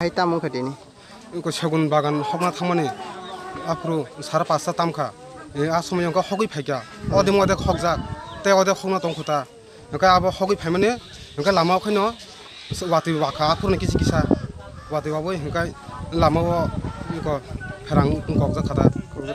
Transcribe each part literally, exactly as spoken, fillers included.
Hai tamo wngkha tini? Iko segun bagan hokna thangmani, aphuru sara pasta tamkha. E, a somoi wngkha hogwi phaikha. Odemo odek hokjak, tei odek hokna tongkhu ta. Hwnkhe abo hogwi phaimani, hwnkhe lama o khaino watwi wakha, aphuru kisa kisa watwi wabwi hwnkhe lama o iko pherang kokjak kha ta.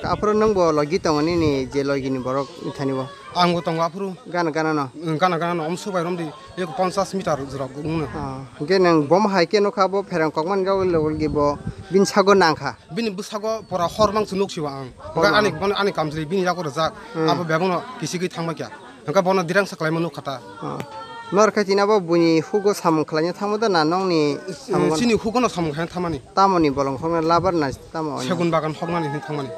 Aphuru nwng bo logi tongo nini je logi ni borok thani bo? Ang bo tongo aphuru. Gana gana no? Gana gana no, omsuk bai romdi, eko ponchas meter jorok wngno. Ah, hwnkhe nwng bom hai khe nukha bo pherang kokmani rok logi bo bini sago nangkha. Bini bwsago pora hor mangsi nuksiwa ang. Hor hwnkhe mang. Ani, ani kamchwlwi bini yago rwjak, hmm, abo bebakno kisigwi thangbaikha. Hwnkhe bono dirang sa khlaima nukha ta. Ah. Nor khe tini abo buini hugo samung khlaina thangma da na nongni samung? Chini hugono samung khlaina thangmani. Tamoni bolong hokna labar na tamo? Segun bagan hoknani hin thangmani.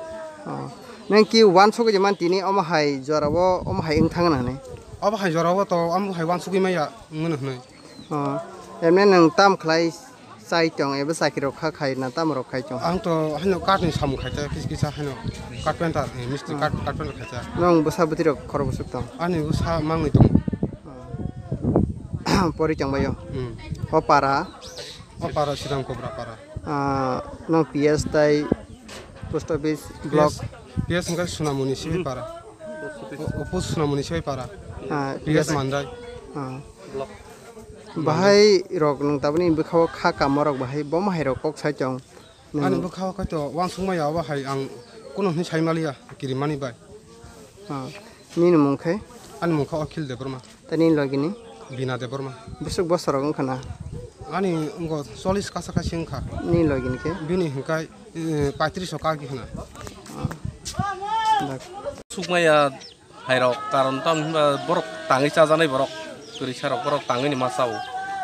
Ah. Nang ki wansugwi je man tini omo hai jorao omo hai wng thangna hwnwi? Obo hai jorao to omo hai wansugwi maya wngmano hwnwi. Ah. Emne nang tam khlai chai tong eba chakirok kha khai na tamo rok khai tong? Ang to haino katni samung khai ta, kisa kisa haino carpenter, eh, mistri, ah, kat-, carpenter khai ta. Nwng bwsa bwtwi rok khorok bwswk tong? Ani bwsa mangwi tong. Ah. Pori tong bayo. Hmm. O para? O para Sidam Kobra para. Ah, nwng P S tai post office block? P S, P S wngkha Sunamoni Sibai para. O, o post Sunamoni Sibai para. Ah, P S Mandai. Ah. Bahai rok nwng tabukni bwkhao kha kamo rok bahai bo mahai rok kok sai tong. Ani bwkhao khaito wansukma ya obo hai ang kuno hwnwi sai maliya kirimani bai. Ah, nini mung khe? Ani mung khe Akhil Debbarma. Tei nini logi ni? Bina Debbarma. Bwswk bosor rok wngkha na? Ani wngkha chollish kasa kasi wngkha. Nini logi ni khe? Bini hwnkhe, eh, paitris o kaki khna. Ah. Sukmaya. Hairok karon tamo hinba borok tangwi chajaknai borok, kwrwisa rok borok tangwi ni ma chao.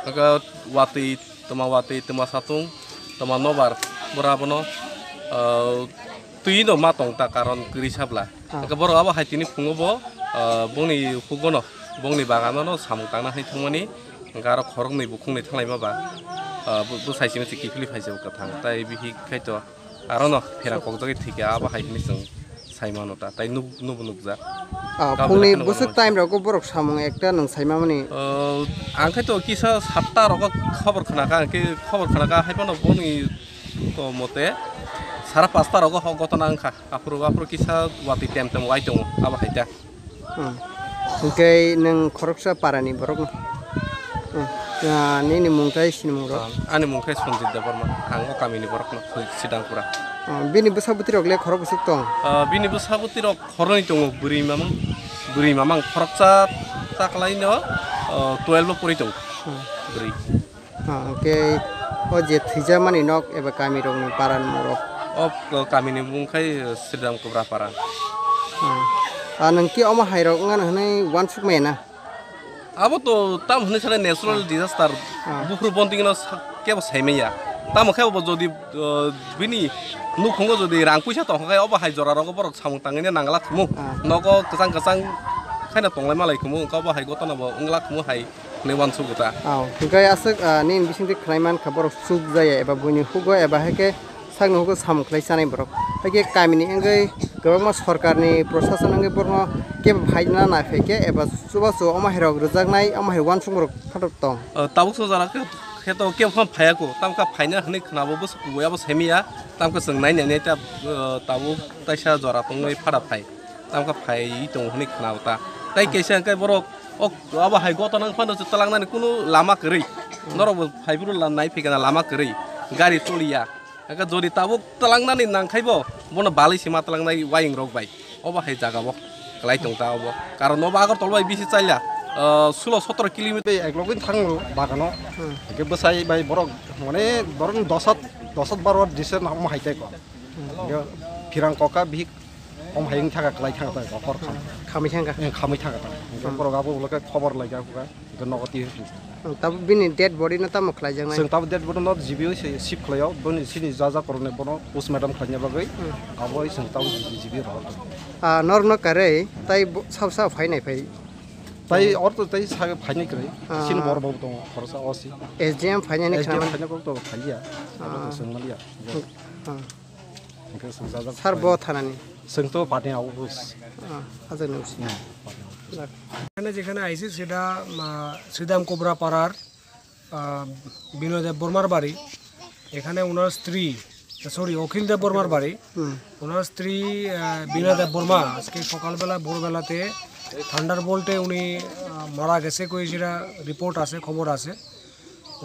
Hwnkhe watwi twma watwi twma satung twma nobar bora bono, ah, twi no ma tong ta karon kwrwisa bla. Ah. Hwnkhe borok abo hai tini phungo bo, ah, bongni hugo no bongni bagano no samung tangna hai thangmani hwnkhe aro khoroknwi bukhuknwi thanglaima ba, ah, bo, bwsai simi se kiphilwi phaijak kwthang tai bihik khai to. Aro no phera kokjagwi thwikha, abo hai hwnwi chwng sai mano ta, tai nuk-, nubo nukjak. Ah, kabla phungni kheno bwswk time rogo borok samung ekta nwng sai mamani? Oh, ang khe to kisa satta rogo khobor khna kha, ang khe khobor khna kha, hai phano boni to mote sara pasta rogo hok gotona wngkha. Aphuru, aphuru kisa watwi tem tem wai tongo, abo hai ta. Hmm. Hwnkhe nwng khoroksa parani borokno? Hmm. Ah, nini mung tai sinimung rok? Ah, ani mung khe Sanjit Debbarma. Ang o kamini borokno, Sidangpura. Ah, bini bwsa bwtwi rok le khorok bwswk tong? Ah, bini bwsa bwtwi rok khoroknwi tongo, bwrwi mamang, bwrwi mamang khoroksa taklaino, ah, twelve o pori tongo. Hmm. Bwrwi. Ah, hwnkhe o je thwijakmani nok eba kamirokni paranirok? O, o kamini mung khai Sridham Kubra para. Ah. Ah, nwng ki omo hairok wngna hwnwi uansuk maya na? Abo to tamo hwnwi sanai natural disaster, ah, buphuru bontingno sa-, kebo saimanya. Tamo khe bo jodi, uh, bini nukhungo jodi rang puisa tongkha khe obo hai jorarogo borok samung tangwini nangla khumu. Ah. Nogo kwchang kwchang khaina tonglai malai khumu, wngkha obo hai gotona bo wngla khumu hai. Hwnwi uansugo ta. Oh, hwnkhe aswk, ah, nini bisingtwi khwnai mankha borok chuk jaya eba buini hugo eba hai khe sakni hugo samung khlai chanai borok. Hai khe kamini wngwi kwbangma sorkarni prosason wngwi borokno kebo phaina naiphai khe eba chubachu omo hairok rwjaknai omo hai uansuk borok phatok tong. Oh, tabuk so jora khe, khe to kebo phano phaiya kho. Tamkha phaina hwnwi khwnabo bwswk kubui abo saimanya. Tamkha chwng nai nai nai ta, oh, tabuk taisa jora tongwi phada phai. Tamkha phaiwi tongo hwnwi khwnao ta. Tai kaisa hwnkhe borok o abo hai gotona wng phano twlangnani kunu lama kwrwi. Norokbo phaiphuru la-, naiphikha na lama kwrwi. Gari choliya. Hwnkhe jodi tabuk twlangnani nangkhaibo bono balwi se ma twlangnai wayung rok bai. Obo hai jaga bo kwlai tong ta obo. Karon obo Agartala bai bisi chaila, ah, sulo sotoro kilometer. Tei ek login thangno bagano. Hmm. Hwnkhe bwsai bai borok mane borok dos hat, dos hat baro hat dise na omo hai tai ko. Hwnkhe phirang koka bihik Om hai wng thaka, kwlai thaka ta, hor kham. Khamwi thangkha. Eh, khamwi thaka ta. Hwnkhe borok abo ulo khe khobor lai jak kha, hwnkhe nogo twi hwnkhe. Hmm, tabuk bini dead body no tamo khlai jaknai? Chwng tabuk dead body no G B o se shift khlai o, boni sini ja ja koroknai bono postmortem khlaina bagwi, hmm, abo chwng tabuk G B rohor. Ah, norok no karwi, tai bo, sabo sabo phainai phai? Tai or to tai sa phainai kwrwi, ah, sini bor bo tongo, khoroksa o si. S D M phainani S D M khna man? Phainai kok to phaiya, abo to, ah, chwng maliya. Hmm. Hwnkhe chwng jajak. Sir, bo thanani? Chwng to party office. Ah, ajak nang si. Hmm, party office. Dak. এখানে যেখানে আইছি সেটা, আহ, শ্রীদাম কোবরা পাড়ার, আহ, বিনয় দেব বর্মার বাড়ি। এখানে ওনার স্ত্রী, সরি, অখিল দেববর্মার বাড়ি। হুম। ওনার স্ত্রী, আহ, বীণা দেববর্মা আজকে সকালবেলা ভোরবেলাতে থান্ডারবোল্টে উনি, আহ, মারা গেছে, কই সেটা রিপোর্ট আছে, খবর আছে।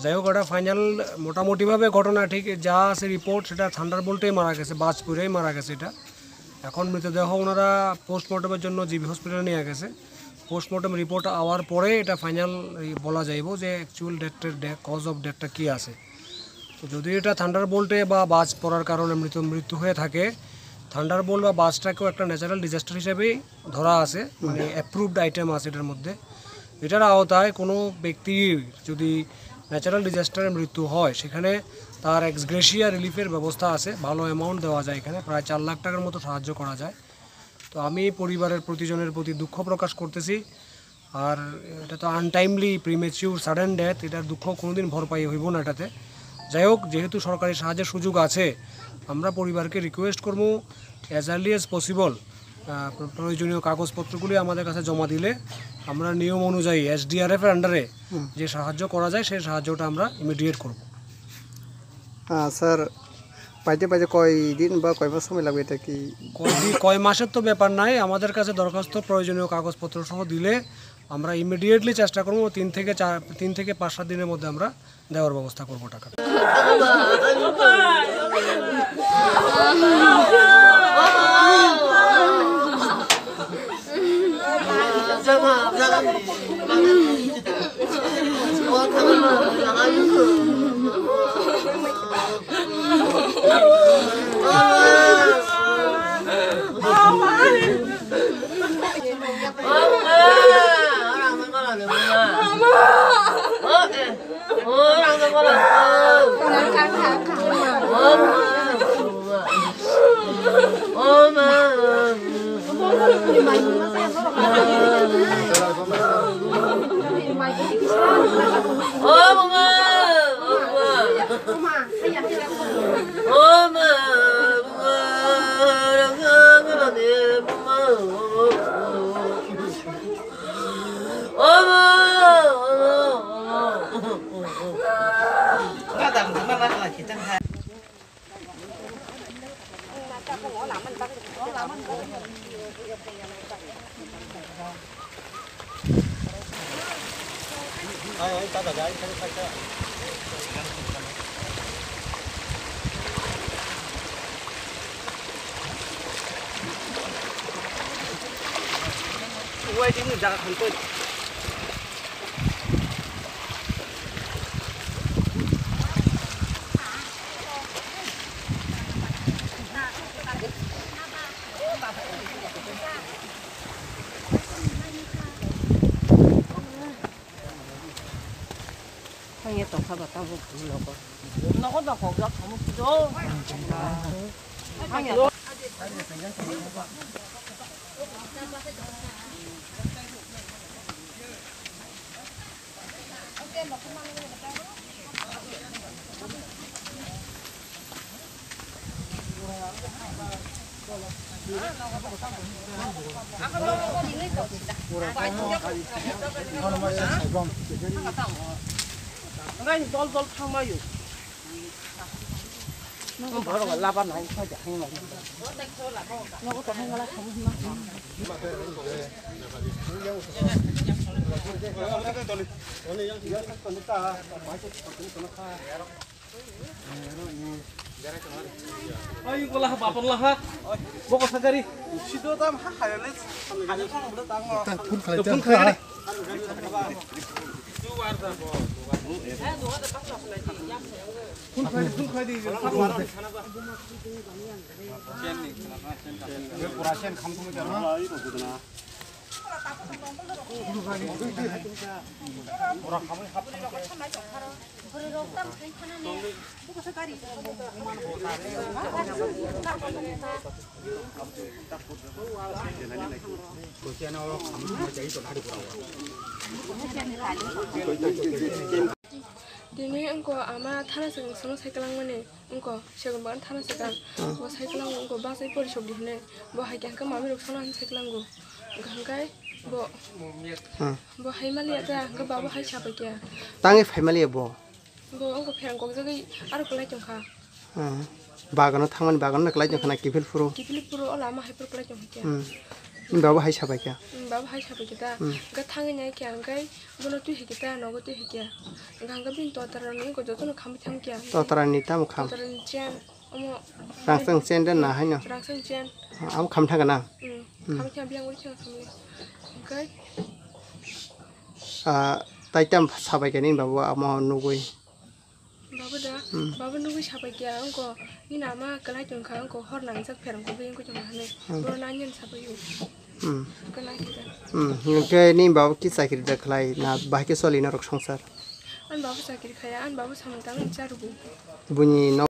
যাই হোক, এটা ফাইনাল মোটামুটিভাবে ঘটনা ঠিক যা আছে রিপোর্ট, সেটা থান্ডারবোল্টেই মারা গেছে, বাজ পড়েই মারা গেছে এটা। এখন মৃতদেহ ওনারা পোস্টমর্টমের জন্য জিবি হসপিটালে নিয়ে গেছে। পোস্টমর্টম রিপোর্ট আওয়ার পরে এটা ফাইনাল বলা যাইব যে অ্যাকচুয়াল ডেথের, কজ অফ ডেথটা কী আছে। তো যদি এটা থান্ডারবোল্টে বা বাজ পড়ার কারণে মৃত, মৃত্যু হয়ে থাকে, থান্ডারবোল্ট বা বাজটাকেও একটা ন্যাচারাল ডিজাস্টার হিসেবেই ধরা আছে, মানে অ্যাপ্রুভড আইটেম আছে এটার মধ্যে। এটার আওতায় কোনো ব্যক্তি যদি ন্যাচারাল ডিজাস্টারে মৃত্যু হয়, সেখানে তার এক্সগ্রেশিয়া রিলিফের ব্যবস্থা আছে, ভালো অ্যামাউন্ট দেওয়া যায়, এখানে প্রায় চার লাখ টাকার মতো সাহায্য করা যায়। তো আমি পরিবারের প্রতিজনের প্রতি দুঃখ প্রকাশ করতেছি। আর এটা তো আনটাইমলি, প্রিমেচিউর, সাডেন ডেথ, এটার দুঃখ কোনোদিন ভরপাই হইব না এটাতে। যাই হোক, যেহেতু সরকারি সাহায্যের সুযোগ আছে, আমরা পরিবারকে রিকোয়েস্ট করবো, অ্যাজ আর্লি অ্যাজ পসিবল প্রয়োজনীয় কাগজপত্রগুলি আমাদের কাছে জমা দিলে আমরা নিয়ম অনুযায়ী এসডিআরএফের আন্ডারে হুম। যে সাহায্য করা যায়, সেই সাহায্যটা আমরা ইমিডিয়েট করব। আহ, স্যার, পাইতে পাইতে কয় দিন বা কয় মাস সময় লাগবে এটা কি? কয় দিন, কয় মাসের তো ব্যাপার নাই, আমাদের কাছে দরখাস্ত প্রয়োজনীয় কাগজপত্র সহ দিলে আমরা ইমিডিয়েটলি চেষ্টা করবো তিন থেকে চার, তিন থেকে পাঁচ সাত দিনের মধ্যে আমরা দেওয়ার ব্যবস্থা করবো টাকা। Waiting ni jaga khan tei. Thangya tongkha ba tabuk nogo. Nogo ba kok jak khamu kijo. Thangya. Dol dol thangmayo. Borok laba nai koi da hangma. Nogo to hangma la khamu hima. Ai, bola ha, bapor la ha. Boko sagari. Sido tam ha, khayale. Khayale thang bole tang. Phone khalai. Phone khalai. Phone khalai, phone khalai di. Pura sen kham khum jana. Tini wngkha ama thana swkang sono sai kwlangmani, wngkha segon bagani thana swkang. Bo sai kwlango wngkha bachai pori sogdi hinwi. Bo hai khe hwnkhe mami rok sono hinwi sai kwlango. Hwnkhe bo, bo hai maliya ta, hwnkhe babo hai sapai khe. Tangwi phai maliya bo? Bo wngkha pherang kokjagwi aro kwlai tongkha. Ah. Bagano thangmani bagano na kwlai tongkha na kiphil phuru. Kiphil phuru o lama hai phuru kwlai tongkha kya. Hmm. Baba hai sabai kya. Hmm, baba hai sabai kya ta. Hmm. Ga thangwi nai kya, hwnkhe bono twi hai kya ta, nogo twi hai kya. Ga hwnkhe bini totra rok ni ko jotono khamwi thang kya. Totra ni tamo kham? Totra ni chen, omo. Rang chang chen den na haino? Rang chang chen. Amo kham thang na? Hmm. Hmm. Khamwi thang, biyang uri thang khamwi. Hwnkhe. Ah, tai tam sabai kya nini baba amo nugwi. Baba da, hmm, baba nugwi sabai kya, wngko, nini ama kwlai tongkha, wngko, hor nangjak pherang kogwi wngkha tongma hwnwi. Hmm. Boro nangyan sabai o. Hmm. Kwlai khe da. Hmm, hwnkhe nini baba ki chakri da khlai, na bahai khe soli norok songsar? Ani baba chakri khaya, ani baba samung tangwi charugo. Buini nok